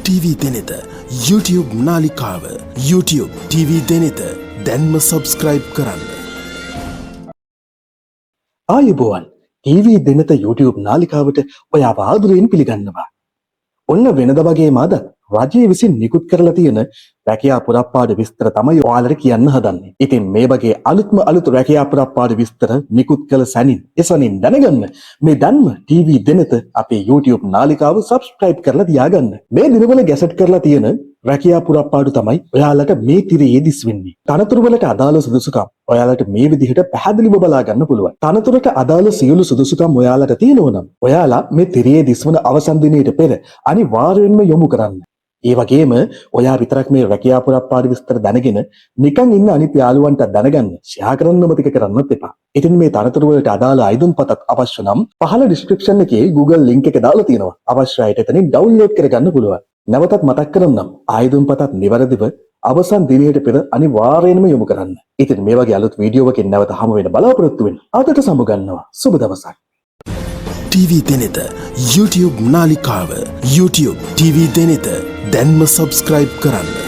TV Denetha YouTube නාලිකාව, YouTube TV Denetha දැන්ම subscribe කරන්න. ආයුබෝවන්, ටීවී දෙනත YouTube නාලිකාවට ඔයාව ආදරයෙන් පිළිගන්නවා. ඔන්න වෙනද වගේම අද රජය විසින් නිකුත් කරලා තියෙන රැකියා පුරප්පාඩු විස්තර තමයි ඔයාලට කියන්න හදන්නේ. ඉතින් මේ වගේ අලුත්ම අලුත් රැකියා පුරප්පාඩු විස්තර නිකුත් කළ සැනින් එසැනින් දැනගන්න මේ දැන්ම ටීවී දෙනත අපේ YouTube නාලිකාව සබ්ස්ක්‍රයිබ් කරලා තියාගන්න. මේ දිනවල ගැසට් කරලා තියෙන රැකියා පුරප්පාඩු තමයි ඔයාලට මේ තිරයේ දිස් වෙන්නේ. තනතුරු වලට අදාළ සුදුසුකම් ඔයාලට මේ විදිහට පැහැදිලිව බලා ගන්න පුළුවන්. තනතුරට අදාළ සියලු සුදුසුකම් ඔයාලට තියෙනවා නම් ඔයාලා මේ තිරයේ දිස්වන අවසන් දිනයට පෙර අනිවාර්යයෙන්ම යොමු කරන්න. ඒ වගේම ඔයා විතරක් මේ රැකියා පුරප්පාඩු විස්තර දැනගෙන නිකන් ඉන්න අනිත් යාළුවන්ට දැනගන්න ෂෙයා කරන්න අමතක කරන්නත් එපා. ඉතින් මේ තනතුරු වලට අදාළ අයදුම් පතත් අවශ්‍ය නම් පහළ ඩිස්ක්‍රිප්ෂන් එකේ Google link එක දාලා තියෙනවා. අවශ්‍ය අයට එතනින් ඩවුන්ලෝඩ් කරගන්න පුළුවන්. නැවතත් මතක් කරන්නම්, ආයුධම් පතත් නිවැරදිව අවසන් දිනයට පෙර අනිවාර්යයෙන්ම යොමු කරන්න. ඉතින් මේ වගේ අලුත් වීඩියෝවකින් නැවත හමු වෙන බලාපොරොත්තු වෙන අදට සමුගන්නවා. සුබ දවසක්. ටීවී දෙනෙත YouTube නාලිකාව, YouTube TV දෙනෙත දැන්ම සබස්ක්‍රයිබ් කරන්න.